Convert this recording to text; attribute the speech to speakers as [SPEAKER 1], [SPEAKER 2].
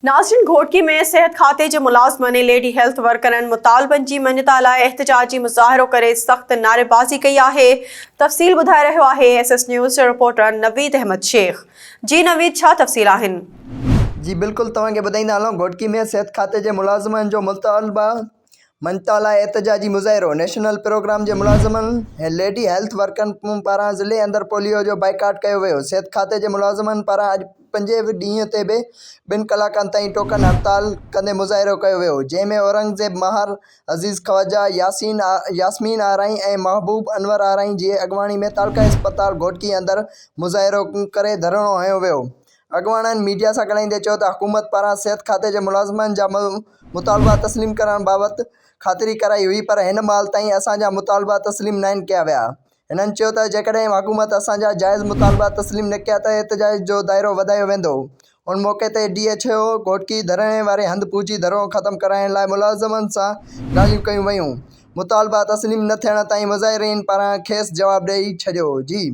[SPEAKER 1] ناظرين گهوٽڪي ۾ صحت کاتي جي ملازمن ۽ ليڊي هيلٿ ورڪرن مطالبن جي مڃتا لاء احتجاجي مظاهرو ڪري سخت نعريبازي ڪئي آهي تفصيل ٻڌائي رهيو آهي ايس ايس نيوز جو رپورٽر نويد احمد شيخ جي نويد ڇا تفصيل آهن.
[SPEAKER 2] جي بلڪل توهان کي ٻڌائيندا هلون گهوٽڪي ۾ صحت کاتي جي ملازمن جو مطالبا مڃتا لاء احتجاجي مظاهرو، نيشنل پروگرام جي ملازمن ۽ ليڊي هيلٿ ورڪرن پاران ضلعي اندر پوليو جو بائيڪاٽ ڪيو ويو، صحت کاتي جي ملازمن پاران اڄ پنجين ڏينهن تي به ٻن ڪلاڪن تائين ٽوڪن هڙتال ڪندي مظاهرو ڪيو ويو، جنهن ۾ اورنگزيب مهر، عزيز خواجه، ياسين ياسمين آرائين ۽ محبوب انور آرائين جي اڳواڻي ۾ تعلقه اسپتال گهوٽڪي اندر مظاهرو ڪري ڌرڻو هنيو ويو، اڳواڻن ميڊيا سان ڳالهائيندي چيو ته حڪومت پاران صحت کاتي جي ملازمن جا مطالبا تسليم ڪرڻ بابت خاطري ڪرائي هئي پر هن مهل تائين اسان جا مطالبا تسليم ناهن ڪيا ويا. هنن چيو ته جيڪڏهن حڪومت اسان جا جائز مطالبا تسليم نه ڪيا ته احتجاج جو دائرو وڌايو ويندو. ان موقعي تي ڊي ايڇ او گهوٽڪي ڌرڻي واري هنڌ پهچي ڌرڻو ختم ڪرائڻ لاء ملازمن سان ڳالهيون ڪيون ويون. مطالبا تسليم نه ٿيڻ تائين مظاهرين پاران کيس جواب ڏئي ڇڏيو. جي.